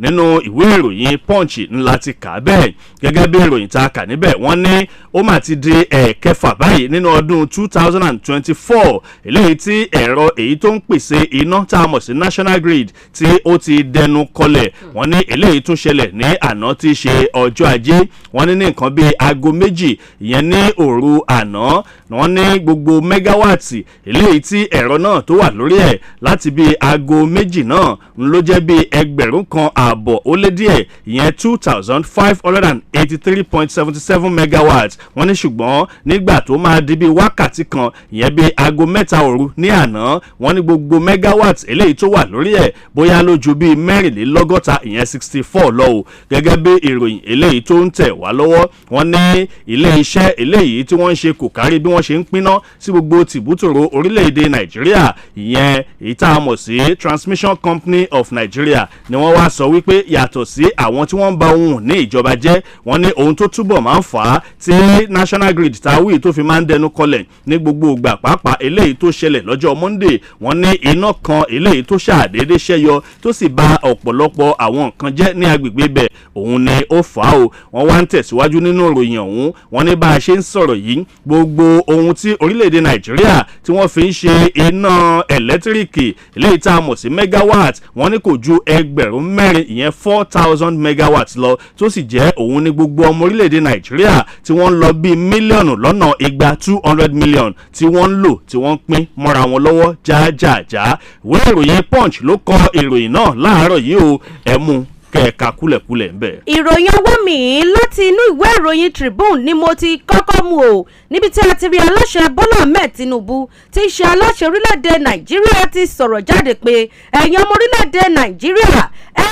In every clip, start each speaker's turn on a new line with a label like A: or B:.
A: Nínú ìwé ìròyìn Punch ńlá ti kà á bẹ́ẹ̀. Gẹ́gẹ́ bí ìròyìn tá a kà níbẹ̀, wọ́n ní ó mà ti di ẹ̀ẹ̀kẹfà báyìí nínú ọdún 2024 eléyìí tí ẹ̀rọ èyí tó ń pèsè iná tá a mọ̀ sí national grid tí ó ti dẹnu kọlẹ̀. Wọ́n ní eléyìí tún ṣẹlẹ̀ ní àná tí í ṣe ọjọ́ Ajé. Wọ́n ní ní nǹkan bíi aago 2 ìyẹn ní òru àná, wọ́n ní gbogbo megawatt eléyìí tí ẹ̀rọ náà tó wà lórí ẹ̀ láti bíi aago 2 náà ń ló jẹ́ bíi 1,500 ó lé díẹ̀, ìyẹn 2583.77 megawatts. Wọ́n ní ṣùgbọ́n nígbà tó máa di bíi wákàtí 1, ìyẹn bíi aago 3 òru ní àná, wọ́n ní gbogbo megawatts eléyìí tó wà lórí ẹ̀ bóyá ló ju bíi 64, ìyẹn 64 lọ o. Gẹ́gẹ́ bí ìròyìn eléyìí tó ń tẹ̀ wá lọ́wọ́, wọ́n ní ilé iṣẹ́ eléyìí tí wọ́n ń ṣe kò kárí bí wọ́n ṣe ń pínná sí gbogbo tìbútòrò orílẹ̀-èdè Nàìjíríà, ìyẹn èyí tá a mọ̀ sí Transmission Company of Nigeria, ni wọ́n wá sọ wípé yàtọ̀ sí àwọn tí wọ́n ń ba ohun ní ìjọba jẹ́, wọ́n ní ohun tó túbọ̀ máa ń fà á tí national grid táwí tó fi máa ń dẹnu kọlẹ̀ ní gbogbo ìgbà, pàápàá eléyìí tó ṣẹlẹ̀ lọ́jọ́ Monday, wọ́n ní iná kan eléyìí tó ṣàdédé ṣẹ́yọ tó sì ba ọ̀pọ̀lọpọ̀ àwọn nǹkan jẹ́ ní agbègbè ibẹ̀, òun ni ó fà á o. Wọ́n wá ń tẹ̀síwájú nínú ìròyìn ọ̀hún. Wọ́n ní bá a ṣe ń sọ̀rọ̀ yìí, gbogbo ohun tí orílẹ̀-èdè Nàìjíríà tí wọ́n fi ń ṣe iná ẹ̀lẹ́tíríkì eléyìí tá a mọ̀ sí megawatt, wọ́n ní kò ju 4,000, ìyẹn 4,000 megawatts lọ, tó sì jẹ́ òun ní gbogbo ọmọ orílẹ̀-èdè Nàìjíríà tí wọ́n ń lọ bíi mílíọ̀nù 200, 200 million, tí wọ́n ń lò, tí wọ́n ń pín mọ́ra wọn lọ́wọ́ jájájá. Ìwé ìròyìn Punch ló kọ ìròyìn náà láàárọ̀ yìí o. Ẹ̀ mú kẹ̀ka kúlẹ̀kúlẹ̀ ń bẹ̀.
B: Ìròyìn ọwọ́ mi láti inú ìwé ìròyìn Tribune ni mo ti kọ́kọ́ mú o, níbi tí a ti rí aláṣẹ Bọ́lá Ahmed Tinubu tí í ṣe aláṣẹ orílẹ̀-èdè Nàìjíríà ti sọ̀rọ̀ jáde pé ẹ̀yin ọmọ orílẹ̀-èdè Nàìjíríà, ẹ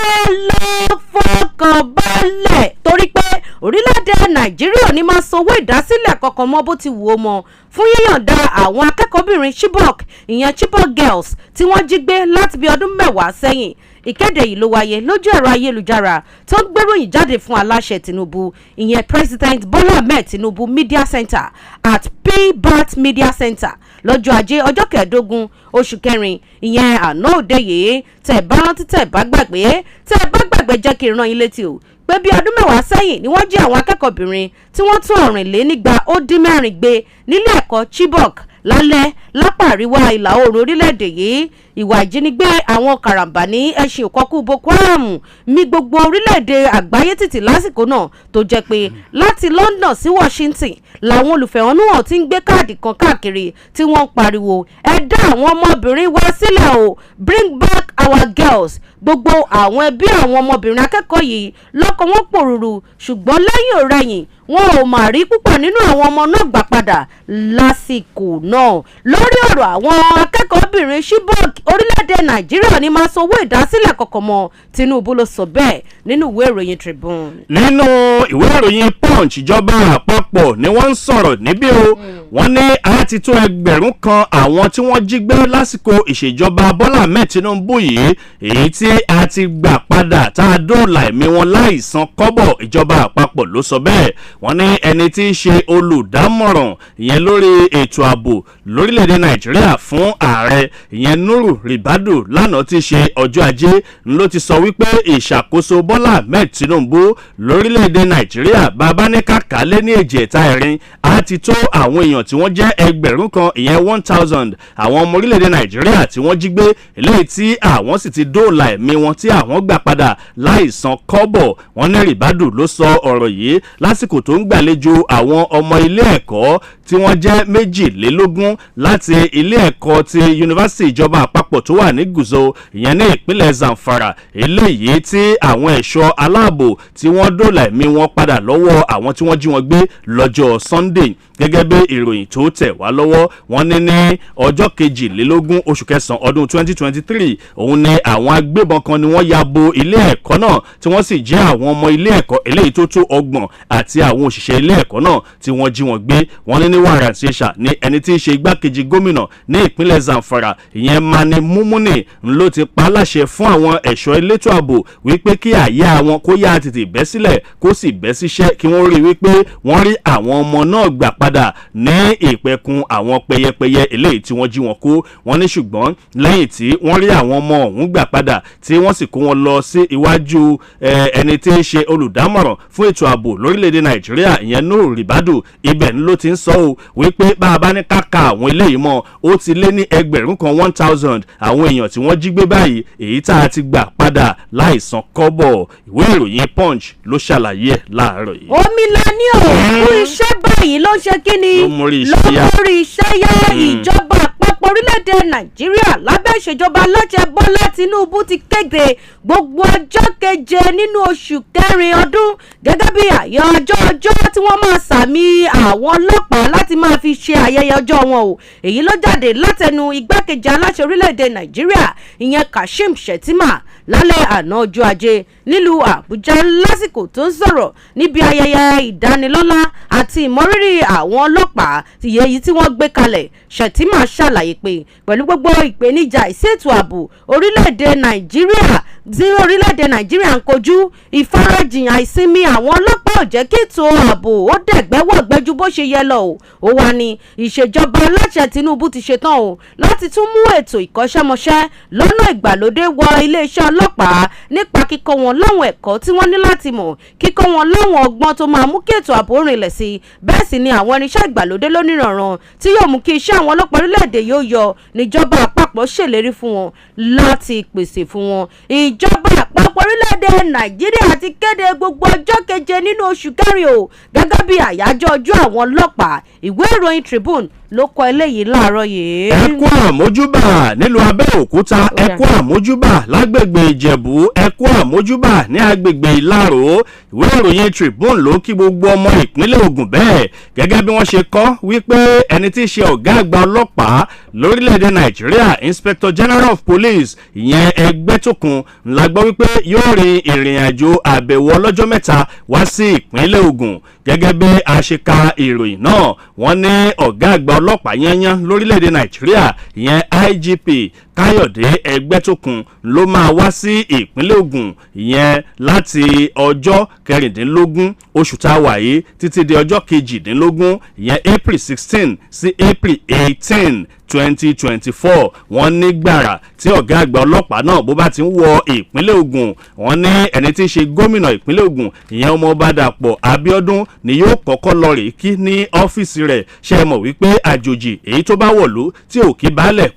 B: lọ fọkàn balẹ̀, torí pé orílẹ̀-èdè Nàìjíríà ò ní máa sanwó ìdásílẹ̀ kankan mọ́ bó ti wù ó mọ́ fún yíyànda àwọn akẹ́kọ̀ọ́bìnrin Chibok, ìyẹn Chibok girls, tí wọ́n jí gbé láti bí ọdún 10 sẹ́yìn. Ìkéde yìí ló wáyé lójú ẹ̀rọ ayélujára tó ń gbéròyìn jáde fún aláṣẹ Tinubu, ìyẹn President Bola Ahmed Tinubu Media Center, @PBAT Media Center, lọ́jọ́ Ajé, ọjọ́ 15 oṣù kẹrin, ìyẹn àná òde yìí. Tẹ̀ bá rántí, tẹ̀ bá gbàgbé, tẹ̀ bá gbàgbé, jẹ́ kí n rán yín létí o pé bí ọdún 10 sẹ́yìn ni wọ́n jí àwọn akẹ́kọ̀ọ́bìnrin tí wọ́n tún 224 gbé nílé ẹ̀kọ́ Chibok lálẹ́ lápá àríwá ìlà oòrùn orílẹ̀-èdè yìí. Ìwà ìjínigbé àwọn karambà ní ẹṣin òkọ́kú Boko Haram mì gbogbo orílẹ̀-èdè àgbáyé tìtì lásìkò náà, tó jẹ́ pé láti London sí Washington làwọn olùfẹ̀hónúhàn ti ń gbé káàdì kan káàkiri tí wọ́n ń pariwo, "Ẹ dá àwọn ọmọbìnrin wá sílẹ̀ o, bring back our girls." Gbogbo àwọn ẹbí àwọn ọmọbìnrin akẹ́kọ̀ọ́ yìí lọ́kàn wọn pòrúurú, ṣùgbọ́n lẹ́yìn òrẹ́yìn wọn ò mà rí púpọ̀ nínú àwọn ọmọ náà gbà padà lásìkò náà. Lórí ọ̀rọ̀ àwọn akẹ́kọ̀ọ́bìnrin Chibok, orílẹ̀-èdè Nàìjíríà ní máa sanwó ìdásílẹ̀ kọ̀ọ̀kan mọ́. Tinubu ló sọ bẹ́ẹ̀ nínú ìwé ìròyìn Tribune.
A: Nínú ìwé ìròyìn Punch, ìjọba àpapọ̀ ni wọ́n ń sọ̀rọ̀ níbí o. Wọ́n ní a ti tó 1,000 àwọn tí wọ́n jí gbé lásìkò ìṣèjọba Bọ́lá Ahmed Tinubu yìí, èyí tí a ti gbà padà, tá a dóòlà ẹ̀mí wọn láì san kọ́bọ̀. Ìjọba àpapọ̀ ló sọ bẹ́ẹ̀. Wọ́n ní ẹni tí í ṣe olùdámọ̀ràn, ìyẹn lórí ètò ààbò lórílẹ̀‐èdè Nàìjíríà fún ààrẹ, ìyẹn Nuru Ribadu, lánàá tí í ṣe ọjọ́ Ajé ló ti sọ wípé ìṣàkóso Bọ́lá Ahmed Tinubu lórílẹ̀‐èdè Nàìjíríà, bàbá ní kàkà lé ní èjì ẹ̀ta ẹ̀rin, á ti tó àwọn èèyàn tí wọ́n jẹ́ 1,000, ìyẹn 1,000, àwọn ọmọ orílẹ̀‐èdè Nàìjíríà tí wọ́n jí gbé, eléyìí tí àwọn sì ti dóòlà ẹ̀mí wọn, tí àwọn gbà padà láì san kọ́bọ̀. Wọ́n ní Ribadu ló sọ ọ̀rọ̀ yìí lásìkò tó ń gbàlejò àwọn ọmọ ilé ẹ̀kọ́ tí wọ́n jẹ́ 22 láti ilé ẹ̀kọ́ ti yunifásitì ìjọba àpapọ̀ tó wà ní Gusau, ìyẹn ní ìpínlẹ̀ Zamfara, eléyìí tí àwọn ẹ̀ṣọ́ aláàbò tí wọ́n dóòlà ẹ̀mí wọn padà lọ́wọ́ àwọn tí wọ́n jí wọn gbé lọ́jọ́ Sunday. Gẹ́gẹ́ bí ìròyìn tó tẹ̀ wá lọ́wọ́, wọ́n ní ní ọjọ́ 22 oṣù kẹsàn-án ọdún 2023, òun ni àwọn agbébọn kan ni wọ́n ya bo ilé ẹ̀kọ́ náà, tí wọ́n sì jí àwọn ọmọ ilé ẹ̀kọ́ eléyìí tó tó 30 àti àwọn òṣìṣẹ́ ilé ẹ̀kọ́ náà tí wọ́n jí wọn gbé. Wọ́n ní ní wàrà ṣẹṣà ní ẹni tí í ṣe igbákejì gómìnà ní ìpínlẹ̀ Zamfara, ìyẹn Mani Mumuni, ló ti pa á láṣẹ fún àwọn ẹ̀ṣọ́ elétò ààbò wípé kí àyà àwọn kó yá tètè bẹ́ sílẹ̀, kó sì bẹ́ síṣẹ́, kí wọ́n rí wípé wọ́n rí àwọn ọmọ náà gbà padà. padà ní ìpẹ̀kun àwọn pẹyẹpẹyẹ eléyìí tí wọ́n jí wọn kó. Wọ́n ní ṣùgbọ́n lẹ́yìn tí wọ́n rí àwọn ọmọ ọ̀hún gbà padà, tí wọ́n sì kó wọn lọ sí iwájú ẹni tí ń ṣe olùdámọ̀ràn fún ètò ààbò lórílẹ̀‐èdè Nàìjíríà, ìyẹn Nuhu Ribadu, ibẹ̀ ń ló ti ń sọ ọ́ wípé bá a bá ní ká ka àwọn eléyìí mọ́, ó ti lé ní 1,000, 1,000 àwọn èèyàn tí wọ́n jí gbé báyìí, èyí tá a ti gbà padà láìsan kọ́bọ̀. Ìwé ìròyìn Punch ló ṣàlàyé ẹ̀ láàárọ̀ yìí.
B: Omi la ní o fún iṣẹ́ báyìí ló ń ṣe kí ni?
A: Ló mórí iṣẹ́ yá.
B: Ló mórí iṣẹ́ yá. Ìjọba àpapọ̀ orílẹ̀-èdè Nàìjíríà lábẹ́ ìṣèjọba aláṣẹ Bọ́lá Tinubu ti kéde gbogbo ọjọ́ keje nínú oṣù kẹrin ọdún gẹ́gẹ́ bí àyájọ́ ọjọ́ tí wọ́n máa sàmì àwọn ọlọ́pàá láti máa fi ṣe ayẹyẹ ọjọ́ wọn o. Èyí ló jáde látẹnu igbákejì aláṣẹ orílẹ̀-èdè Nàìjíríà, ìyẹn Kashim Shettima, lálẹ́ àná ọjọ́ Ajé nílùú Àbújá, lásìkò tó ń sọ̀rọ̀ níbi ayẹyẹ ìdánilọ́lá àti ìmọrírì àwọn ọlọ́pàá èyí tí wọ́n gbé kalẹ̀. Shettima ṣàlàyé pé pẹ̀lú gbogbo ìpèníjà ìṣètò ààbò orílẹ̀-èdè Nàìjíríà tí orílẹ̀-èdè Nàìjíríà ń kojú, ìfarajìn àìsinmi àwọn ọlọ́pàá ò jẹ́ kí ètò ààbò ó dẹ̀gbẹ́wọ̀gbẹ́ ju bó ṣe yẹ lọ o. Ó wà ní ìṣèjọba aláṣẹ Tinubu ti ṣetán o láti tún mú ètò ìkọ́ṣẹ́mọṣẹ́ lọ́nà ìgbàlódé wọ iléeṣẹ́ ọlọ́pàá nípa kíkọ́ wọn láwọn ẹ̀kọ́ tí wọ́n ní láti mọ̀, kíkọ́ wọn láwọn ọgbọ́n tó máa mú kí ètò ààbò rinlẹ̀ sí i. Bẹ́ẹ̀ sì ni àwọn irinṣẹ́ ìgbàlódé lóníranran tí yóò mú kí iṣẹ́ àwọn ọlọ́pàá orílẹ̀-èdè yóò yọ níjọba àpapọ̀ ṣèlérí fún wọn láti pèsè fún wọn. Ìjọba àpapọ̀ orílẹ̀-èdè Nàìjíríà ti kéde gbogbo ọjọ́ keje nínú oṣù kẹrin o gẹ́gẹ́ bí àyájọ́ ọjọ́ àwọn ọlọ́pàá. Ìwé ìròyìn Tribune ló kọ eléyìí láàárọ̀ yìí.
A: Ẹ kú àmójúbà nílùú Abẹ́òkúta, ẹ kú àmójúbà lágbègbè Ìjẹ̀bú, ẹ kú àmójúbà ní agbègbè Ìlaró. Ìwé ìròyìn Tribune ló kí gbogbo ọmọ ìpínlẹ̀ Ògùn bẹ́ẹ̀, gẹ́gẹ́ bí wọ́n ṣe kọ wípé ẹni tí í ṣe ọ̀gá àgbà ọlọ́pàá lórílẹ̀‐èdè Nàìjíríà, Inspector General of Police, ìyẹn Ẹgbẹ́tókun, la gbọ́ wípé yóò rin ìrìn àjò àbẹ̀wò ọlọ́jọ́ 3 wá sí ìpínlẹ̀ Ògùn. Gẹ́gẹ́ bí a ṣe ka ìròyìn náà, wọ́n ní ọ̀gá àgbà ọlọ́pàá yányán lórílẹ̀‐èdè Nàìjíríà, ìyẹn IGP Káyọ̀dé Ẹgbẹ́tókun, ló máa wá sí ìpínlẹ̀ Ògùn, ìyẹn láti ọjọ́ 16 oṣù tá a wà yìí títí di ọjọ́ 18, ìyẹn April 16 sí April 18, 2024. Wọ́n ní gbàrà tí ọ̀gá àgbà ọlọ́pàá náà bó bá ti ń wọ ìpínlẹ̀ Ògùn, wọ́n ní ẹni tí í ṣe gómìnà ìpínlẹ̀ Ògùn, ìyẹn Ọmọọba Dàpọ̀ Abíọ́dún, ni yóò kọ́kọ́ lọ rè kí ní ọ́fíìsì rẹ̀. Ṣe é mọ̀ wípé àjòjì èyí tó bá wọ̀lú tí ò kí baálẹ̀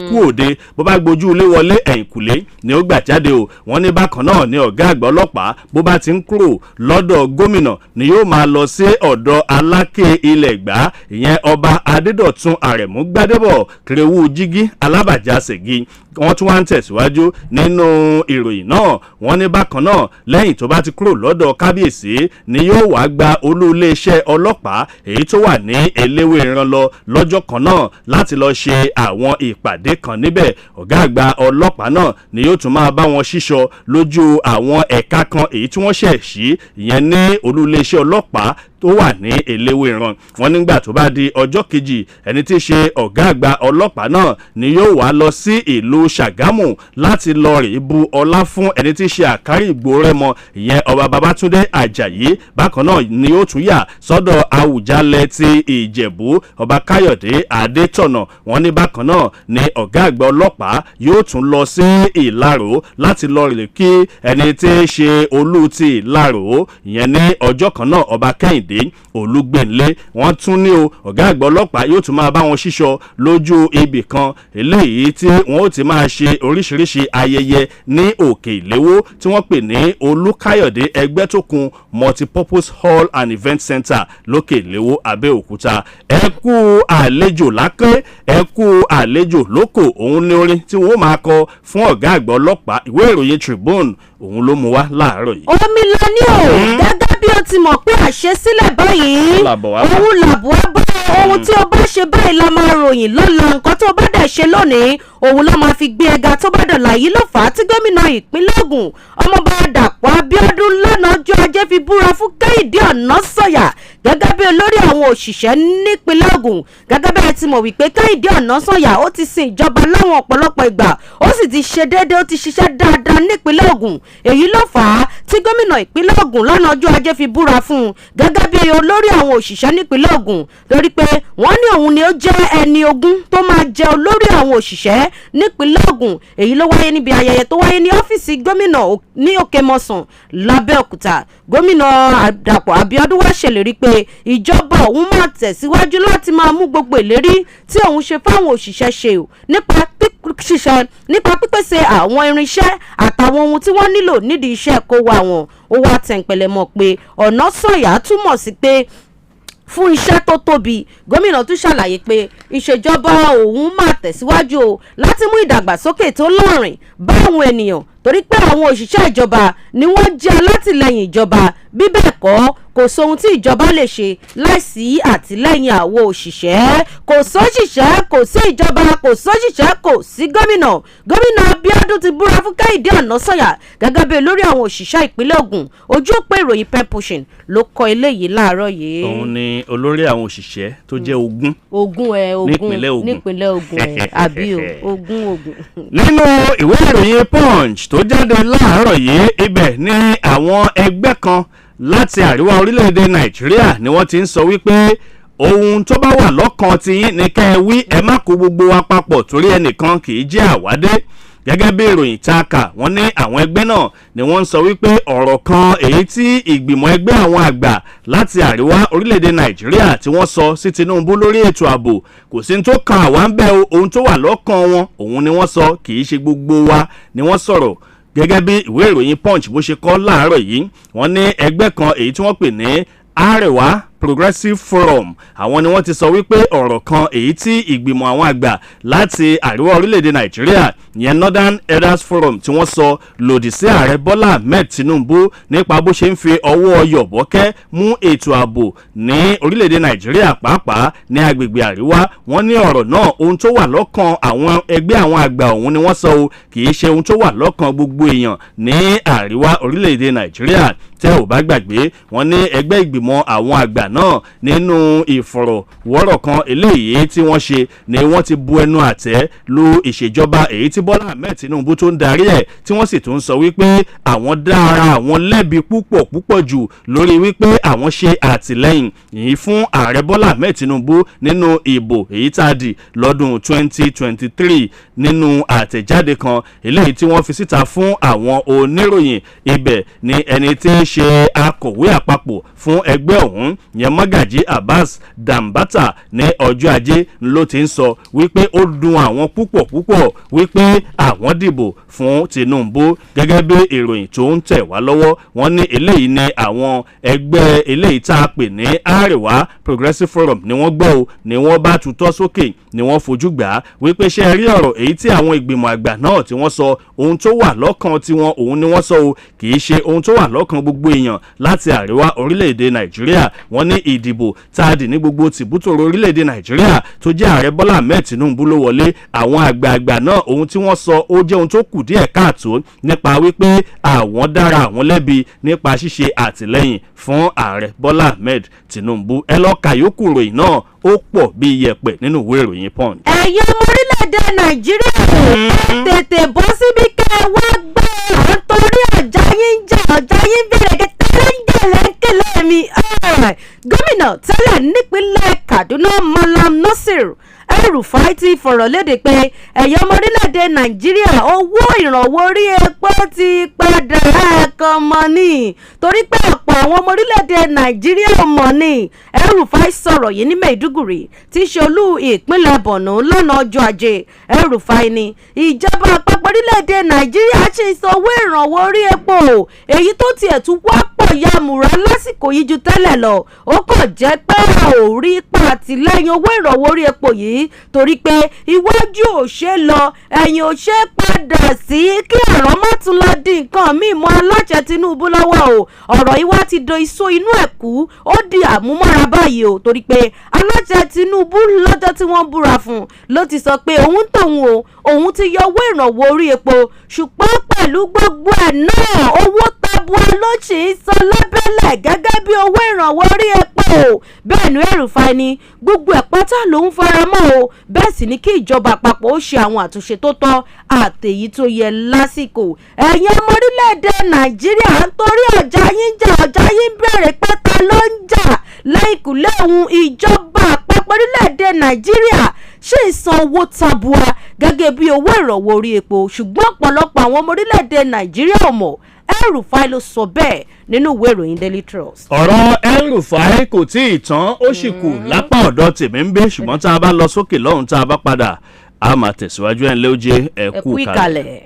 A: kú òde, bó bá gbójú ilé wọlé, ẹ̀yìnkùlé ni ó gbà jáde o. Wọ́n ní bákan náà ni ọ̀gá àgbà ọlọ́pàá bó bá ti ń kúrò lọ́dọ̀ gómìnà ni yóò máa lọ sí ọ̀dọ̀ Aláké ilẹ̀ Ẹ̀gbá, ìyẹn Ọba Adédọ̀tun Àrẹ̀mú Gbádébọ̀ Kìrìwú Jígí Alábàjá Ṣègí. Wọ́n tún wá ń tẹ̀síwájú nínú ìròyìn náà. Wọ́n ní bákan náà, lẹ́yìn tó bá ti kúrò lọ́dọ̀ kábíyèsí ni yóò wá gba olú iléeṣẹ́ ọlọ́pàá èyí tó wà ní Eléwéran lọ lọ́jọ́ kan náà láti lọ ṣe àwọn ìpàdé kan níbẹ̀. Ọ̀gá àgbà ọlọ́pàá náà ni yóò tún máa bá wọn ṣíṣọ lójú àwọn ẹ̀ka kan èyí tí wọ́n ṣẹ̀ sí, ìyẹn ní olú iléeṣẹ́ ọlọ́pàá tó wà ní Eléwéran. Wọn nígbà tó bá di ọjọ́ kejì, ẹni tí í ṣe ọ̀gá àgbà ọlọ́pàá náà ni yóò wá lọ sí ìlú Ṣàgámù láti lọ rè bu ọlá fún ẹni tí í ṣe Àkárí Ìgbò Rẹ́mọ, ìyẹn Ọba Babátúndé Àjàyí. Bákan náà ni yóò tún yà sọ́dọ̀ Àwùjalẹ̀ ti Ìjẹ̀bú, Ọba Káyọ̀dé Adétọ̀nà. Wọn ní bákan náà ni ọ̀gá àgbà ọlọ́pàá yóò tún lọ sí Ìlaró láti lọ rè kí ẹni tí í ṣe olú ti Ìlaró, ìyẹn ní ọjọ́ kan náà, Ọba Kẹ́hìndé Olúgbẹ̀nlé. Wọ́n tún ní o ọ̀gá àgbà ọlọ́pàá yóò tún máa bá wọn ṣíṣọ lójú ibì kan eléyìí tí wọ́n ó ti máa ṣe oríṣiríṣi ayẹyẹ ní Òkè Ìléwó tí wọ́n pè ní Olúkáyọ̀dé Ẹgbẹ́tókun Multipurpose Hall and Event Center lókè Ìléwó, Abẹ́òkúta. Ẹ kú àlejò lákẹ́, ẹ kú àlejò lóko, òun ní orin tí wọ́n máa kọ fún ọ̀gá àgbà ọlọ́pàá. Ìwé ìròyìn Tribune òun ló mú wá láàárọ̀ yìí.
B: Omi la ní o. Gẹ́gẹ́ bí o ti mọ̀ pé àṣesílẹ̀ báyìí
A: Làbọ̀ wá bá.
B: òun làbọ̀ wá bá. Ohun tí o bá ṣe báyìí la máa ròyìn lọ́la. Nǹkan tó o bá dẹ̀ ṣe lónìí, òun ló máa fi gbé ẹga tó bá dọ̀là. Yìí ló fà á tí gómìnà ìpínlẹ̀ Ògùn, Ọmọọba Dàpọ̀ Abíọ́dún, lánàá ọjọ́ Ajé fi búra fún Kẹ́hìndé Ọ̀nàsọ̀yà gẹ́gẹ́ bí olórí àwọn òṣìṣẹ́ nípínlẹ̀ Ògùn. Gẹ́gẹ́ bẹ́ẹ̀ ti mọ̀ wípé Kẹ́hìndé Ọ̀nàsọ̀yà ó ti sin ìjọba láwọn ọ̀pọ̀lọpọ̀ ìgbà, ó sì ti ṣe déédéé, ó ti ṣiṣẹ́ dáadáa nípínlẹ̀ Ògùn. Èyí ló fà á tí tí gómìnà ìpínlẹ̀ Ògùn lọ́nà ọjọ́ ajé fi búra fún un gẹ́gẹ́ bí olórí àwọn òṣìṣẹ́ nípínlẹ̀ Ògùn, lórí pé wọ́n ní òun ni ó jẹ́ ẹni ogún tó máa jẹ́ olórí àwọn òṣìṣẹ́ nípínlẹ̀ Ògùn. Èyí ló wáyé níbi ayẹyẹ tó wáyé ní ọ́fíìsì gómìnà ní Òkèmọ̀sán lábẹ́òkúta. Gómìnà Dàpọ̀ Abíọ́dún wá ṣèlérí pé ìjọba òun máa tẹ̀síwájú láti máa mú gbogbo ìlérí tí òun ṣe fáwọn òṣìṣẹ́ ṣe o, nípa ṣiṣẹ́, nípa pípèsè àwọn irinṣẹ́ àtàwọn ohun tí wọ́n nílò nídìí iṣẹ́ kó wá wọn. Ó wá tẹ̀ǹpẹ̀lẹ̀ mọ́ pé Ọ̀nàsànyà túmọ̀ sí pé fún iṣẹ́ tó tóbi. Gómìnà tún ṣàlàyé pé ìṣèjọba òun máa tẹ̀síwájú o láti mú ìdàgbàsókè tó lọ́rìn bá àwọn ènìyàn, torí pé àwọn òṣìṣẹ́ ìjọba ni wọ́n jẹ́ alátìlẹyìn ìjọba. Bí bẹ́ẹ̀ kọ́, kò sóhun tí ìjọba lè ṣe láìsí àtìlẹyìn àwọn òṣìṣẹ́. Kò sóṣìṣẹ́, kò sí ìjọba. Kò sóṣìṣẹ́, kò sí gómìnà. Gómìnà Abíọ́dún ti búra fún Kẹ́hìndé Ọ̀nàsànyà gẹ́gẹ́ bí olórí àwọn òṣìṣẹ́ ìpínlẹ̀ Ògùn. Ojú òpó ìròyìn Pen Pushing ló kọ eléyìí láàárọ̀ yìí.
A: Òun ni olórí àwọn òṣìṣẹ́ tó jẹ́ 20
B: Ogún ẹ, ogún.
A: Nípínlẹ̀ Ògùn.
B: Nípínlẹ̀ Ògùn ẹ, àbí o, 20, 20.
A: Nínú ìwé ìròyìn Punch tó jáde láàárọ̀ yìí, ibẹ̀ ni àwọn ẹgbẹ́ kan láti àríwá orílẹ̀-èdè Nàìjíríà ni wọ́n ti ń sọ wípé ohun tó bá wà lọ́kàn tiyín ni kẹ́ ẹ wí, ẹ má kó gbogbo wa papọ̀, torí ẹnìkan kì í jẹ́ àwádé. Gẹ́gẹ́ bí ìròyìn tá a kà, wọ́n ní àwọn ẹgbẹ́ náà ni wọ́n ń sọ wípé ọ̀rọ̀ kan èyí tí ìgbìmọ̀ ẹgbẹ́ àwọn àgbà láti àríwá orílẹ̀-èdè Nàìjíríà tí wọ́n sọ sí Tinubu lórí ètò ààbò, kò sí ní tó kan àwa ń bẹ́ o. Ohun tó wà lọ́kàn wọn òun ni wọ́n sọ, kì í ṣe gbogbo wa ni wọ́n sọ̀rọ̀. Gẹ́gẹ́ bí ìwé ìròyìn Punch bó ṣe kọ láàárọ̀ yìí, wọ́n ní ẹgbẹ́ kan èyí tí wọ́n pè ní Arewa Progressive Forum, àwọn ni wọ́n ti sọ wípé ọ̀rọ̀ kan èyí tí ìgbìmọ̀ àwọn àgbà láti àríwá orílẹ̀-èdè Nàìjíríà, ìyẹn Northern Elders Forum, tí wọ́n sọ lòdì sí ààrẹ Bọ́lá Ahmed Tinubu nípa bó ṣe ń fi ọwọ́ yọ̀bọ́kẹ́ mú ètò ààbò ní orílẹ̀-èdè Nàìjíríà, pàápàá ní agbègbè àríwá, wọ́n ní ọ̀rọ̀ náà, ohun tó wà lọ́kàn àwọn ẹgbẹ́ àwọn àgbà ọ̀hún ni wọ́n sọ o, kì í ṣe ohun tó wà lọ́kàn gbogbo èèyàn ní àríwá orílẹ̀-èdè Nàìjíríà. Tẹ́ ò bá gbàgbé, wọ́n ní ẹgbẹ́ ìgbìmọ̀ àwọn àgbà náà, nínú ìfọ̀rọ̀wọ́rọ̀ kan eléyìí tí wọ́n ṣe, ni wọ́n ti bu ẹnu àtẹ́ lu ìṣèjọba èyí tí Bọ́lá Ahmed Tinubu tó ń darí ẹ̀, tí wọ́n sì tún sọ wípé àwọn dá ara àwọn lẹ́bi púpọ̀ púpọ̀ jù lórí wípé àwọn ṣe àtìlẹ́yìn yìí fún ààrẹ Bọ́lá Ahmed Tinubu nínú ìbò èyí tá a dì lọ́dún 2023. Nínú àtẹ̀jáde kan eléyìí tí wọ́n fi síta fún àwọn oníròyìn, ibẹ̀ ni ẹni tí ń ṣe akọ̀wé àpapọ̀ fún ẹgbẹ́ ọ̀hún yẹn, Mọ́gàjí Abbas Dambata, ní ọjọ́ ajé ló ti ń sọ wípé ó dùn àwọn púpọ̀ púpọ̀ wípé àwọn dìbò fún Tinubu. Gẹ́gẹ́ bí ìròyìn tó ń tẹ̀ wá lọ́wọ́, wọ́n ní eléyìí ní àwọn ẹgbẹ́ eléyìí tá a pè ní Arewa Progressive Forum ni wọ́n gbọ́ o, ni wọ́n bá tutọ́ sókè, ni wọ́n fojú gbà á wípé ṣé ẹ rí ọ̀rọ̀ èyí tí àwọn ìgbìmọ̀ àgbà náà tí wọ́n sọ, ohun tó wà lọ́kàn tiwọn òun ni wọ́n sọ o, kì í ṣe ohun tó wà lọ́kàn gbogbo èèyàn láti àríwá orílẹ̀-èdè Nàìjíríà. Wọ́n ní ìdìbò tá a dì ní gbogbo tìbútòrò orílẹ̀-èdè Nàìjíríà tó jẹ́ ààrẹ Bọ́lá Ahmed Tinubu ló wọlé. Àwọn àgbààgbà náà, ohun tí wọ́n sọ ó jẹ́ ohun tó kù díẹ̀ káàtó nípa wípé àwọn dára àwọn lẹ́bi nípa ṣíṣe àtìlẹ́yìn fún ààrẹ Bọ́lá Ahmed Tinubu. Ẹ lọ́ọ́ ka yòókù ròyìn náà, ó pọ̀ bí iyẹ̀pẹ̀ nínú ìwé ìròyìn Punch.
B: Ẹ̀yin ọmọ orílẹ̀-èdè Nàìjíríà, ẹ tètè bọ́ síbí kẹ́ ẹ wá gbọ́ à ń torí ọjà yín ń jà, ọjà yín bẹ̀rẹ̀ kẹtẹ́lẹ́ ń jẹ̀lẹ́ ń kélé mi. Gómìnà tẹ́lẹ̀ nípínlẹ̀ Kaduna, Malam Nasir El-Rufai, ti fọ̀rọ̀ léde pé ẹ̀yin ọmọ orílẹ̀-èdè Nàìjíríà, owó ìrànwọ́ orí epo ti padà ẹ̀ẹ̀kan mọ́ ni, torí pé ọ̀pọ̀ àwọn ọmọ orílẹ̀-èdè Nàìjíríà mọ̀ ni. El-Rufai sọ̀rọ̀ yìí ní Maiduguri, tí í ṣe olú ìpínlẹ̀ Borno, lọ́nà ọjọ́ ajé. El-Rufai ní ìjọba àpapọ̀ orílẹ̀-èdè Nàìjíríà ṣì ń san owó ìrànwọ́ orí epo, èyí tó tiẹ̀ tún wá pọ̀ yamùrá lásìkò yìí ju tẹ́lẹ̀ lọ. Ó kàn jẹ́ pé a ò rí ipa àtìlẹ́yìn owó ìrànwọ́ orí epo yìí, torí pé iwájú ò ṣe lọ, ẹ̀yìn ò ṣe padà sí, kí ọ̀rọ̀ má tún lọ di nǹkan míì mọ́ aláṣẹ Tinubu lọ́wọ́ o. Ọ̀rọ̀ yìí wá ti do iṣó inú ẹ̀kú, ó di àmúmọ́ra báyìí o, torí pé aláṣẹ Tinubu, lọ́jọ́ tí wọ́n búra fún un ló ti sọ pé òun tóun o, òun ti yọ owó ìrànwọ́ orí epo, ṣùgbọ́n pẹ̀lú gbogbo ẹ̀ náà, owó tabua ló sì ń san lábẹ́lẹ̀ gẹ́gẹ́ bí owó ìrànwọ́ orí epo. mọ́ o. Bẹ́ẹ̀ ni El-Rufai ní gbogbo ẹ̀ pátá lòún fara mọ́ o. Bẹ́ẹ̀ sì ni kí ìjọba àpapọ̀ ó ṣe àwọn àtúnṣe tó tọ́ àtèyí tó yẹ lásìkò. Ẹ̀yin ọmọ orílẹ̀-èdè Nàìjíríà, ń torí ọjà yín jà, ọjà yín bẹ̀rẹ̀ pé ta ló ń jà lẹ́yìnkùlé òun. Ìjọba àpapọ̀ orílẹ̀-èdè Nàìjíríà ṣì ń san owó tabua gẹ́gẹ́ bí owó ìrànwọ́ orí epo, ṣùgbọ́n ọ̀pọ̀lọpọ̀ àwọn ọmọ orílẹ̀-èdè Nàìjíríà ò mọ̀. El-Rufai ló sọ bẹ́ẹ̀ nínú ìwé ìròyìn Daily Trust.
A: Ọ̀rọ̀ El-Rufai kò tí ì tán, ó sì kù lápá ọ̀dọ̀ tèmi ń bẹ, ṣùgbọ́n tá a bá lọ sókè lọ́hùn, tá a bá padà, a máa tẹ̀síwájú. Ẹ̀ ń lé oje ẹ̀
B: ẹ
A: kú
B: kú
A: kalẹ̀.
B: ìkàlẹ̀.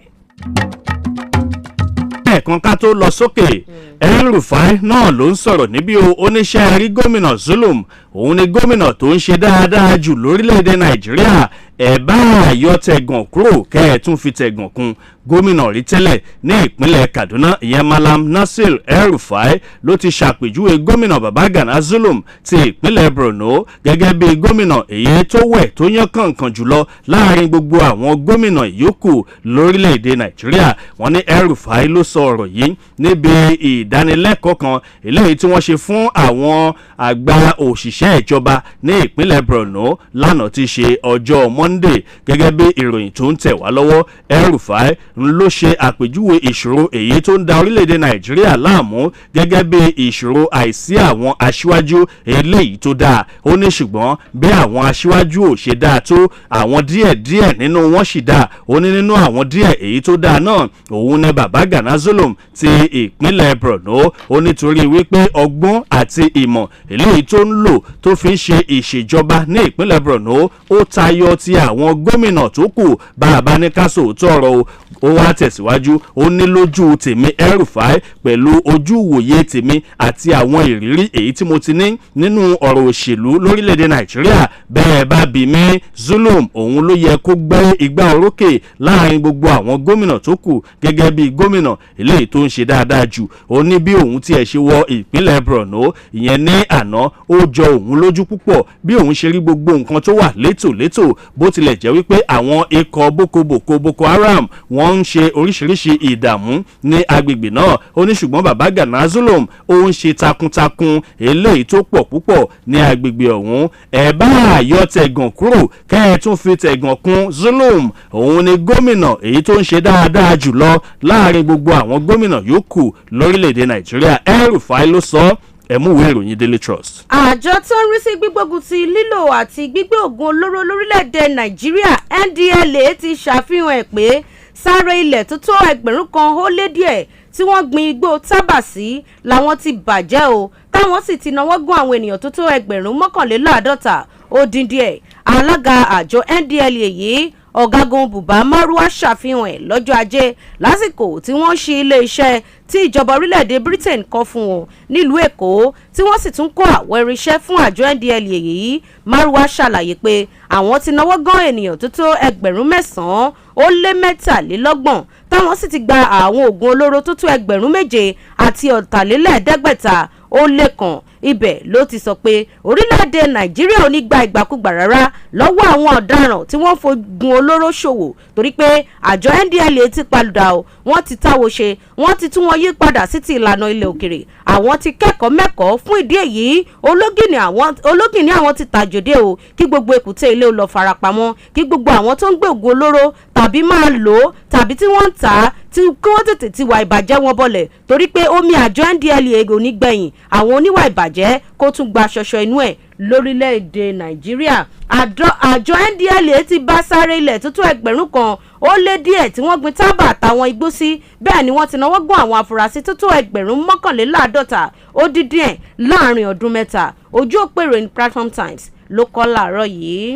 A: Ẹ̀ẹ̀kan ká tó lọ sókè, El-Rufai náà ló ń sọ̀rọ̀ níbí o. Oníṣẹ́ rí gómìnà Zulum, òun ni gómìnà tó ń ṣe dáadáa jù lórílẹ̀‐èdè Nàìjíríà. Ẹ̀ bá àyọ tẹ̀gàn kúrò, kẹ́ ẹ̀ tún fi tẹ̀gàn kún. Gómìnà rí tẹ́lẹ̀ ní ìpínlẹ̀ Kaduna, ìyẹn Malam Nasir El-Rufai, ló ti ṣàpèjúwe gómìnà Babagana Zulum ti ìpínlẹ̀ Borno gẹ́gẹ́ bí gómìnà èyí tó wẹ̀ tó yán kànkàn jùlọ láàrin gbogbo àwọn gómìnà ìyókù lórílẹ̀‐èdè Nàìjíríà. Wọ́n ní El-Rufai ló sọ ọ̀rọ̀ yìí níbi ìdánilẹ́kọ̀ọ́ kan eléyìí tí wọ́n ṣe fún àwọn àgbà òṣìṣẹ́ ìjọba ní ìpínlẹ̀ Borno lánàá tí ṣe ọjọ́ Monday. Gẹ́gẹ́ bí ìròyìn tó ń tẹ̀ wá lọ́wọ́, El-Rufai ń ló ṣe àpèjúwe ìṣòro èyí tó ń da orílẹ̀-èdè Nàìjíríà láàmú gẹ́gẹ́ bí ìṣòro àìsí àwọn aṣíwájú eléyìí tó dáa. Ó ní ṣùgbọ́n bí àwọn aṣíwájú ò ṣe dáa tó, àwọn díẹ̀díẹ̀ nínú wọn sì dáa. Ó ní nínú àwọn díẹ̀ èyí tó dáa náà, òun ni Babagana Zulum ti ìpínlẹ̀ Borno. Ó nítorí wípé ọgbọ́n àti ìmọ̀ eléyìí tó ń lò tó fi ń ṣe ìṣèjọba ní ìpínlẹ̀ Borno, ó tayọ ti àwọn gómìnà tó kù, bá a bá ní ká sòótọ́ ọ̀rọ̀ o. Ó wá tẹ̀síwájú, ó ní lójú tèmi El-Rufai, pẹ̀lú ojú ìwòye tèmi àti àwọn ìrírí èyí tí mo ti ní nínú ọ̀rọ̀ òṣèlú lórílẹ̀‐èdè Nàìjíríà, bẹ́ẹ̀ bá bí mi, Zulum òun ló yẹ kó gbé igbá orókè láàrin gbogbo àwọn gómìnà tó kù gẹ́gẹ́ bí gómìnà eléyìí tó ń ṣe dáadáa jù. Ó ní bí òun tiẹ̀ ṣe wọ ìpínlẹ̀ Borno ìyẹn ní àná, ó jọ òun lójú púpọ̀ bí òun ṣe rí gbogbo nǹkan tó wà létòlétò, bó tilẹ̀ jẹ́ wípé àwọn ikọ̀ boko Boko Haram wọ́n ń ṣe oríṣiríṣi ìdààmú ní agbègbè náà. Ó ní ṣùgbọ́n Babagana Zulum, ó ń ṣe takuntakun eléyìí tó pọ̀ púpọ̀ ní agbègbè ọ̀hún. Ẹ̀ bá àyọ tẹ̀gàn kúrò, kẹ́ ẹ tún fi tẹ̀gàn kún, Zulum òun ni gómìnà èyí tó ń ṣe dáadáa jùlọ láàrin gbogbo àwọn gómìnà yòókù lórílẹ̀‐èdè Nàìjíríà. El-Rufai ló sọ. Ẹ mú ìwé ìròyìn Daily Trust.
B: Àjọ tó ń rí sí gbígbógun ti lílò àti gbígbé oògùn olóró lórílẹ̀‐èdè Nàìjíríà, NDLEA, ti ṣàfihàn ẹ̀ pé sáré ilẹ̀ tó tó 1,000 ó lé díẹ̀ tí wọ́n gbin igbó tábà sí làwọn ti bàjẹ́ o, táwọn sì ti náwó gún àwọn ènìyàn tó tó 2,081 ó dín díẹ̀. Alága àjọ NDLEA yìí, Ọ̀gágun Buba Marwa, ṣàfihàn ẹ̀ lọ́jọ́ Ajé lásìkò tí wọ́n ṣí ilé-iṣẹ́ tí ìjọba orílẹ̀-èdè Britain kọ́ fún wọn nílùú Èkó, tí wọ́n sì tún kó àwọn irinṣẹ́ fún àjọ NDLEA yìí. Marwa ṣàlàyé pé àwọn ti náwó gan ènìyàn tó tó 9,023, táwọn sì ti gba àwọn oògùn olóró tó tó 7,475. Ibẹ̀ ló ti sọ pé orílẹ̀-èdè Nàìjíríà ò ní gba ìgbàkúgbà rárá lọ́wọ́ àwọn ọ̀daràn tí wọ́n fogun olóró ṣòwò, torí pé àjọ NDLEA ti padà o, wọ́n ti táwo ṣe, wọ́n ti tún wọn yí padà sí ti ìlànà ilẹ̀ òkèrè, àwọn ti kẹ́kọ̀ọ́ mẹ́kọ̀ọ́. Fún ìdí èyí, ológìní àwọn ti tàjòdè o, kí gbogbo èkúté ilé ó lọ farapamọ́, kí gbogbo àwọn tó ń gbé ògùn olóró tàbí máa lò ó tàbí tí wọ́n ń tà á, tí kí wọ́n tètè ti wà ìbàjẹ́ wọn bọ̀lẹ̀, torí pé omi àjọ NDLEA ò ní gbẹ̀yìn àwọn oníwà ìbàjẹ́ kó tún gba ṣọṣọ inú ẹ̀ lórílẹ̀‐èdè Nàìjíríà. Àjọ NDLEA ti bá sáré ilẹ̀ tó tó 1,000 ó lé díẹ̀ tí wọ́n gbin tábà àtàwọn igbó sí. Bẹ́ẹ̀ ni wọ́n ti náwó gún àwọn afurasí tó tó 2,081 ó dín díẹ̀ láàrin ọdún 3. Ojú òpó ìròyìn Platform Times ló kọ́ láàárọ̀ yìí.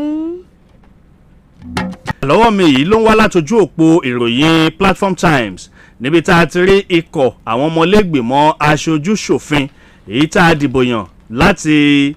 A: Lọ́wọ́ mi yìí ló ń wá látojú òpó ìròyìn Platform Times, níbi tá a ti rí ikọ̀ àwọn ọmọlẹ́gbìmọ̀ aṣojú ṣòfin èyí tá a dìbò yàn láti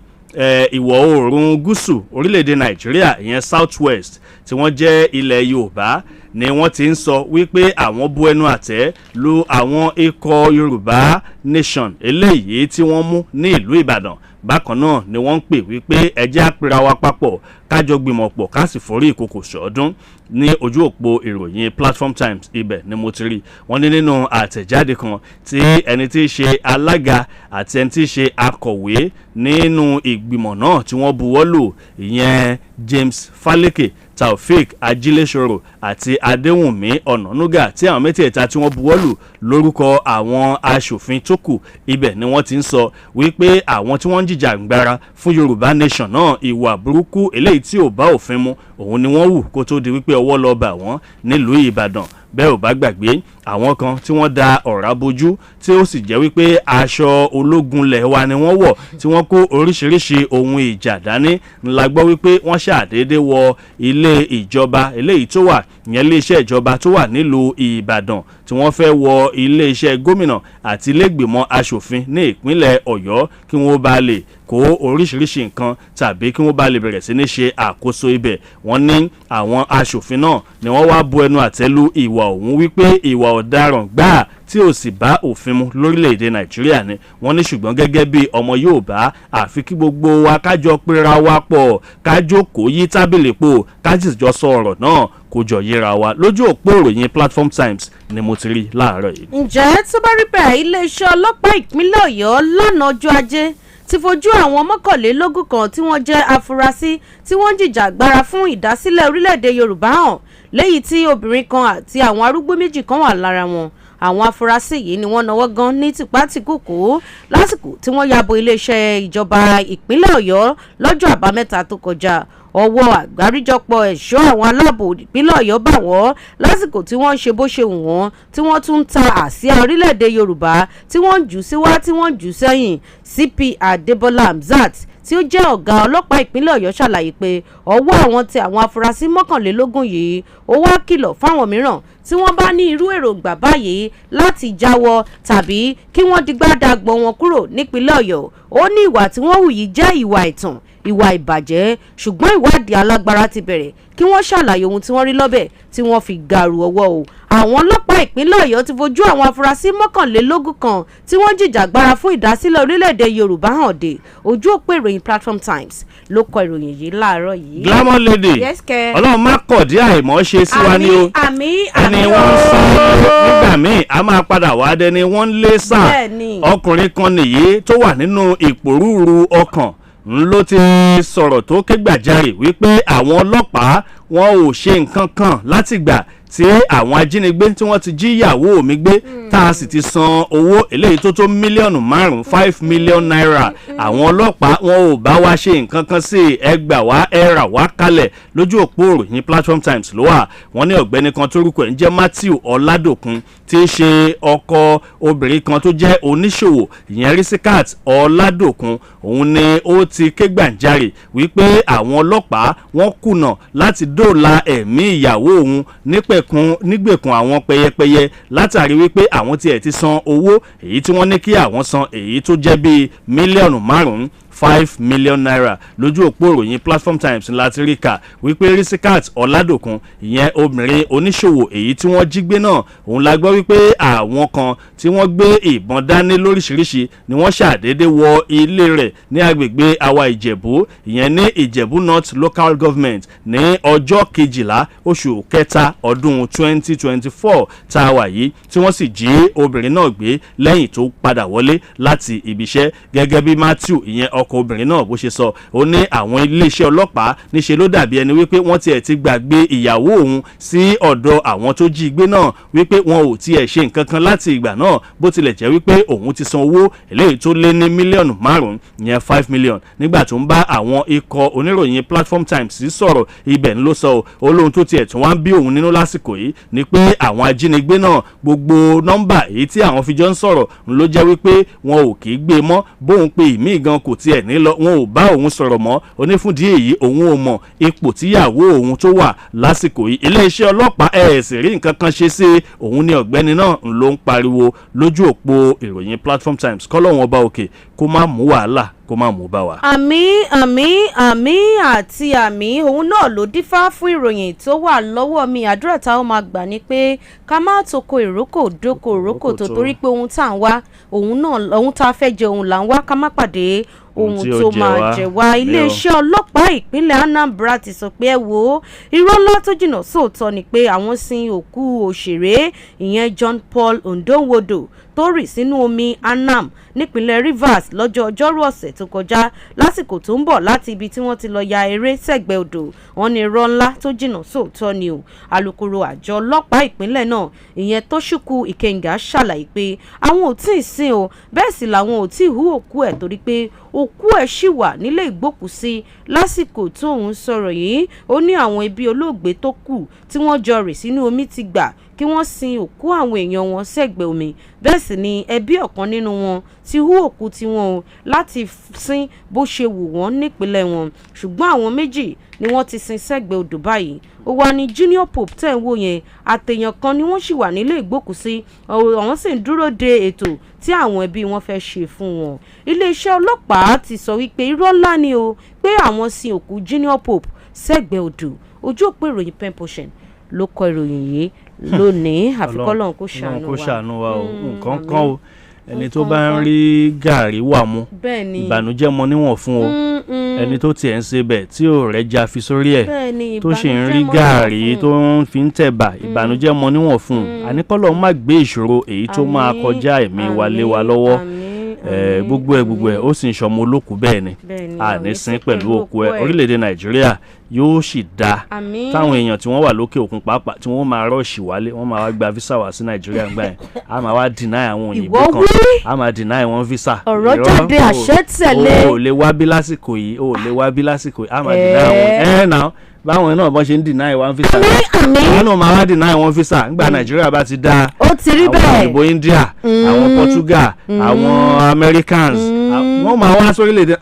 A: ìwọ̀ oòrùn gúúsù orílẹ̀-èdè Nàìjíríà, ìyẹn South West, tí wọ́n jẹ́ ilẹ̀ Yorùbá. Ni wọ́n ti ń sọ wípé àwọn bu ẹnu àtẹ́ lu àwọn ikọ̀ Yorùbá Nation eléyìí tí wọ́n mú ní ìlú Ìbàdàn. Bákan náà ni wọ́n ń pè wípé ẹ jẹ́ á pera wa papọ̀, kájọ gbìmọ̀ pọ̀, ká sì forí ìkòkò sọ́ọ́dún. Ní ojú òpó ìròyìn Platform Times, ibẹ̀ ni mo ti rí. Wọ́n ní nínú àtẹ̀jáde kan tí ẹni tí í ṣe alága àti ẹni tí í ṣe akọ̀wé nínú ìgbìmọ̀ náà tí wọ́n buwọ́ lù, ìyẹn James Faleke, Taofeek Ajílẹ̀ṣọ̀rọ̀ àti Adéwùnmí Ọ̀nànúgà, tí àwọn mẹ́tẹ̀ẹ̀ta tí wọ́n buwọ́ lù lórúkọ àwọn aṣòfin tó kù, ibẹ̀ ni wọ́n ti ń sọ wípé àwọn tí wọ́n ń jìjàǹgbara fún Yorùbá Nation náà, ìwà burúkú eléyìí tí ò bá òfin mu òun ni wọ́n hù kó tó di wípé ọwọ́ lọ bà wọ́n nílùú Ìbàdàn. Bẹ́ẹ̀ ò bá gbàgbé, àwọn kan tí wọ́n da ọ̀rá bojú, tí ó sì jẹ́ wípé aṣọ ológun lẹ̀ wa ni wọ́n wọ̀, tí wọ́n kó oríṣiríṣi ohun ìjà dání, ńlá gbọ́ wípé wọ́n ṣàdédé wọ ilé ìjọba eléyìí tó wà, ìyẹn iléeṣẹ́ ìjọba tó wà nílùú Ìbàdàn, tí wọ́n fẹ́ wọ iléeṣẹ́ gómìnà àti ilégbìmọ̀ aṣòfin ní ìpínlẹ̀ Ọ̀yọ́, kí wọ́n bá lè kó oríṣiríṣi nǹkan tàbí kí wọ́n bá lè bẹ̀rẹ̀ sí ní ṣe àkóso ibẹ̀. Wọ́n ní àwọn aṣòfin náà ni wọ́n wá bu ẹnu àtẹ́ lu ìwà òun, wípé ìwà ọ̀daràn gbáà tí ò sì bá òfin mu lórílẹ̀‐èdè Nàìjíríà ni. Wọ́n ní ṣùgbọ́n gẹ́gẹ́ bí ọmọ Yorùbá, àfi kí gbogbo wa kájọ pera wa pọ̀, kájókòó yí tábìlì pò, ká sì jọ sọ ọ̀rọ̀ náà kó jọ yéra wa. Lójú òpó ìròyìn Platform Times ni mo ti rí láàárọ̀ yìí.
B: Ǹjẹ́ tó bá rí bẹ́ẹ̀, iléeṣẹ́ ọlọ́pàá ìpínlẹ̀ Ọ̀yọ́ lánàá ọjọ́ Ajé ti fojú àwọn 21 kan tí wọ́n jẹ́ afurasí tí wọ́n ń jìjàgbara fún ìdásílẹ̀ orílẹ̀-èdè Yorùbá hàn, léyìí tí obìnrin kan àti àwọn arúgbó méjì kan wà lára wọn. Àwọn afurasí yìí ni wọ́n náwó gan ní tìpátìkùkù lásìkò tí wọ́n ya bo iléeṣẹ́ ìjọba ìpínlẹ̀ Ọ̀yọ́ lọ́jọ́ Àbámẹ́ta tó kọjá. Ọwọ́ àgbáríjọpọ̀ ẹ̀ṣọ́ àwọn aláàbò ìpínlẹ̀ Ọ̀yọ́ bà wọ́n lásìkò tí wọ́n ń ṣe bó ṣe wù wọ́n, tí wọ́n tún ń ta àsíá orílẹ̀-èdè Yorùbá, tí wọ́n ń jù síwá, tí wọ́n ń jù sẹ́yìn. CP Adébọ́lá Hamzat, tí ó jẹ́ ọ̀gá ọlọ́pàá ìpínlẹ̀ Ọ̀yọ́, ṣàlàyé pé ọwọ́ àwọn tẹ àwọn afurasí 21 yìí. Ó wá kìlọ̀ fáwọn mìíràn tí wọ́n bá ní irú èròǹgbà báyìí láti jáwọ́ tàbí kí wọ́n digbá dagbọ̀n wọn kúrò nípínlẹ̀ Ọ̀yọ́. Ó ní ìwà tí wọ́n hù yìí jẹ́ ìwà ẹ̀tàn, ìwà ìbàjẹ́, ṣùgbọ́n ìwádìí alágbára ti bẹ̀rẹ̀ kí wọ́n ṣàlàyé ohun tí wọ́n rí lọ́bẹ̀ tí wọ́n fi gàrú ọwọ́ o. Àwọn ọlọ́pàá ìpínlẹ̀ Ọ̀yọ́ ti fojú àwọn afurasí 21 kan tí wọ́n jìjàgbara fún ìdásílẹ̀ orílẹ̀-èdè Yorùbá hàn dé. Ojú òpó ìròyìn Platform Times ló kọ ìròyìn yìí láàárọ̀ yìí.
A: Glamour lady.
B: Yes kẹ́.
A: Ọlọ́run má kọ̀dí àìmọ́ ṣe sí wa ní o.
B: Àmín.
A: Ẹni
B: Àmín.
A: wọ́n ń sá nígbà míì, a máa padà wá dẹni wọ́n ń lé sà. Ọkùnrin kan nìyí tó wà nínú ìpòrúurú ọkàn ń ló ti sọ̀rọ̀ tó ké gbàjarè wípé àwọn ọlọ́pàá wọn ò ṣe nǹkan kan látìgbà tí àwọn ajínigbé tí wọ́n ti jí ìyàwó mi gbé, tá a sì ti san owó eléyìí tó tó mílíọ̀nù 5, ₦5 million. Àwọn ọlọ́pàá wọn ò bá wa ṣe nǹkan kan sí i. Ẹ gbà wá, ẹ rà wá kalẹ̀. Lójú òpó òròyìn Platform Times ló wà. Wọ́n ní ọ̀gbẹ́ni kan tórúkọ ẹ̀ ń jẹ́ Matthew Ọládòkun, tí í ṣe ọkọ obìnrin kan tó jẹ́ oníṣòwò, ìyẹn Risikat Ọládòkun, òun ni ó ti ké gbàǹjarè wípé àwọn ọlọ́pàá wọ́n kùnà láti dóòlà ẹ̀mí ìyàwó òun nípẹ̀kun nígbèkùn àwọn pẹyẹpẹyẹ, látàrí wípé àwọn tiẹ̀ ti san owó èyí tí wọ́n ní kí àwọn san, èyí tó jẹ́ bíi mílíọ̀nù 5, ₦5 million. Lójú òpó ìròyìn Platform Times láti rí kà wípé Risikat Ọládòkun, ìyẹn obìnrin oníṣòwò èyí tí wọ́n jí gbé náà, òun la gbọ́ wípé àwọn kan tí wọ́n gbé ìbọn dání lóríṣiríṣi ni wọ́n ṣàdédé wọ ilé rẹ̀ ní agbègbè Àwa Ìjẹ̀bú, ìyẹn ní Ìjẹ̀bú North Local Government, ní ọjọ́ 12 oṣù kẹta ọdún 2024 tá a wà yìí, tí wọ́n sì jí obìnrin náà gbé lẹ́yìn tó padà wọlé láti ibiṣẹ́. Gẹ́gẹ́ bí Matthew, ìyẹn ọkọ obìnrin náà, bó ṣe sọ, ó ní àwọn iléeṣẹ́ ọlọ́pàá níṣe ló dàbí ẹni wípé wọ́n tiẹ̀ ti gbàgbé ìyàwó òun sí ọ̀dọ̀ àwọn tó jí gbé náà, wípé wọn ò tiẹ̀ ṣe nǹkan kan láti ìgbà náà, bó tilẹ̀ jẹ́ wípé òun ti san owó eléyìí tó lé ní mílíọ̀nù 5, ìyẹn 5 million. Nígbà tó ń bá àwọn ikọ̀ oníròyìn Platform Times sọ̀rọ̀, ibẹ̀ ń ló sọ ó lóhun tó tiẹ̀ tún wá ń bí òun nínú lásìkò yìí ni pé àwọn ajínigbé náà, gbogbo nọ́mbà èyí tí àwọn fi jọ ń sọ̀rọ̀ ń ló jẹ́ wípé wọn ò kì í gbé mọ́. Bóun pé ìmíì gan kò tiẹ̀ tiẹ̀ ní lọ, wọn ò bá òun sọ̀rọ̀ mọ́. Onífúndìí èyí, òun ò mọ̀ ipò tíyàwó òun tó wà lásìkò yìí. Iléeṣẹ́ ọlọ́pàá ẹ̀ sì rí nǹkan kan ṣe sí òun ní. Ọ̀gbẹ́ni náà ló ń pariwo lójú òpó ìròyìn Platform Times. Kọ́lọ́hún ọba òkè kó má mú wàhálà, kó má mú bá wa.
B: Àmín, àmín, àmín àti àmín. Òun náà ló dífá fún ìròyìn tó wà lọ́wọ́ mi. Àdúrà táwọn máa gbà ni pé ká má toko ìrókò dóko ìrókò tó, torí pé ohun tá à ń wá, òun náà, ohun tá a fẹ́ jẹ, òun là ń wá, ká má pàdé ohun
A: tí ó
B: tó
A: jẹ
B: máa
A: wá.
B: jẹ wá.
A: Ní o.
B: Iléeṣẹ́ ọlọ́pàá ìpínlẹ̀ Anambra ti sọ pé, ẹ wo, irọ́ ńlá tó jìnnà sóòótọ́ ni pé àwọn sin òkú òṣèré ìyẹn John Paul Odonwodo tó rì sínú omi Anam nípínlẹ̀ Rivers lọ́jọ́ ọjọ́rú ọ̀sẹ̀ tó kọjá, lásìkò tó ń bọ̀ láti ibi tí wọ́n ti lọ ya eré sẹ́gbẹ̀ẹ́ odò. Wọ́n ní irọ́ ńlá tó jìnnà sóòótọ́ ni o. Alūkkóró àjọ ọlọ́pàá ìpínlẹ̀ náà ìyẹn Tochukwu Ikenga ṣàlàyé pé àwọn ò tí ì sin o, bẹ́ẹ̀ sì làwọn ò tí ì hú òkú ẹ̀, torí pé òkú ẹ̀ ṣì wà nílé ìgbókùúsí lásìkò tóun sọ̀rọ̀ yìí. Ó ní àwọn ẹbí olóògbé tó kù tí wọ́n jọ rì sínú omi ti gbà kí wọ́n sin òkú àwọn èèyàn wọn sẹ́gbẹ̀ẹ́ omi. Bẹ́ẹ̀ sì ni ẹbí ọ̀kan nínú wọn ti hú òkú tiwọn o láti sin bó ṣe wù wọ́n nípìnlẹ̀ wọn, ṣùgbọ́n àwọn méjì ni wọ́n ti sin sẹ́gbẹ̀ẹ́ odò báyìí. Ó wà ní Junior Pope tẹ̀ ń wò yẹn, àtẹ̀yàn kan ni wọ́n sì wà nílé ìgbókùsí, àwọn sì ń dúró de ètò tí àwọn ẹbí wọn fẹ́ ṣe fún wọn. Iléeṣẹ́ ọlọ́pàá ti sọ wípé irọ́ ńlá ni o pé àwọn sin òkú Junior Pope sẹ́gbẹ̀ẹ́ odò. Ojú òpó ìròyìn Pen Pushing ló kọ ìròyìn yìí lónìí. Àfikọ́lọ́hún kó ṣàánú
A: kó
B: wa.
A: Ṣàánú wa o. Nǹkan
B: àmín.
A: Kan o, ẹni tó bá ń rí gàrí wà mú,
B: Bẹ́ẹ̀ ni.
A: ìbànújẹ́ mọ níwọ̀n fún o. Ẹni tó tiẹ̀ ń ṣe bẹ̀ tí ò rẹ́ja fi sórí ẹ̀,
B: Bẹ́ẹ̀ ni.
A: tó sì ń rí
B: Ìbànújẹ́ mọ
A: gàrí
B: níwọ̀n
A: tó ń fi ń tẹ̀bà, ìbànújẹ́ mọ níwọ̀n fún un. Àníkọ́lọ́ má gbé ìṣòro èyí tó máa
B: Àmín,
A: kọjá ẹ̀mí wa lé wa
B: àmín,
A: lọ́wọ́.
B: Àmín, àmín,
A: Gbogbo ẹ̀ gbogbo ẹ̀, ó sì ń ṣọmọ olókùú bẹ́ẹ̀ ni.
B: Bẹ́ẹ̀ ni,
A: Àní sin pẹ̀lú òkú ẹ̀. Orílẹ̀-èdè Nàìjíríà yóò sì dáa,
B: Àmín.
A: táwọn èèyàn tí wọ́n wà lókè òkun pàápàá tí wọ́n máa rush wálé, wọ́n máa wá gba visa wá sí Nàìjíríà gbà yẹn, a máa wá deny àwọn òyìnbó
B: Ìwọ
A: kan
B: wí.
A: a máa deny wọn visa.
B: Ọ̀rọ̀
A: Irọ́,
B: jáde, àṣẹ tẹ̀lé.
A: O ò lè wá bí lásìkò yìí, o ò lè wá bí lásìkò yìí, a máa deny àwọn ẹ̀ náà. Báwọn náà bọ́n ṣe ń deny wọn visa,
B: Àmín, àmín.
A: àwọn náà máa wá deny wọn visa nígbà Nàìjíríà bá ti dáa.
B: Ó ti rí
A: Àwọn
B: bẹ́ẹ̀.
A: òyìnbó India, àwọn Portugal, àwọn Americans, wọ́n máa wá sórílẹ̀-èdè.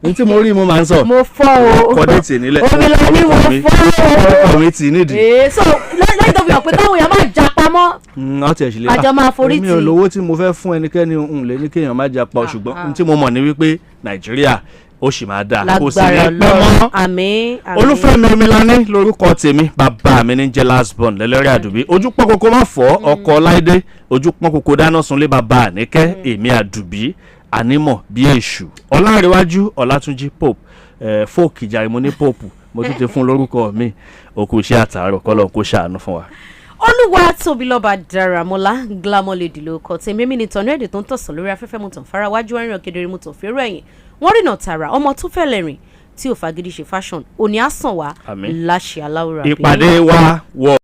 A: Ní tí mo rí, mo máa ń sọ.
B: Mo fọ́ o.
A: Kọ́ déètì nílẹ̀.
B: Omi lọ ní mo fọ́ o.
A: Ọkọ mi tì nídìí.
B: Ee, so lẹ́yìn tó fi hàn pé káwọn èèyàn máa já pamọ́.
A: Wọ́n tiẹ̀ sì lè
B: Àjọ máa forí
A: èmi ò
B: tì.
A: lówó tí mo fẹ́ fún ẹnikẹ́ni, n lè ní kéèyàn má japa o, ṣùgbọ́n n tí mo mọ̀ ní wípé Nàìjíríà ó sì máa dáa, kò sì ní
B: Lágbára
A: pẹ́
B: Ọlọ́run.
A: mọ́.
B: Àmín, àmín.
A: Olúfẹ́mi Omilani lórúkọ tèmi, bàbá mi ní jẹ́ last born lẹ́lẹ́rìí àdùbí, ojú pọ́n kókó má fọ́ ọkọ̀ láìdé, ojú pọ́n kókó dáná sunlé bàbá àníkẹ́, èmi àdùbí ànímọ̀ bí èṣù. Ọlárẹ̀wájú Ọlátúnjí Pope, fóòkì jàre, mo ní Pope, mo tún ti fún lórúkọ mi. Òkú iṣẹ́ àtàárọ̀, kọ́lọ̀ kó ṣàánú fún wa.
B: Olúwa tóbi lọ́ba Dáramọ́lá Glamour Lady ló kọ́ tèmi. Èmi ní tọ̀nú èdè tó ń tọ̀sán lórí afẹ́fẹ́. Mo tàn fara wájú ẹ̀rìn kedere, mo tàn fẹ́rẹ̀ ẹ̀yìn wọ́n rìnà tààrà, ọmọ tó fẹ́ lẹ́rìn tí ò fagídí ṣe fashion. Òní á sàn wá
A: Àmín.
B: láṣẹ aláwòrán.
A: Ìpàdé wa wọ.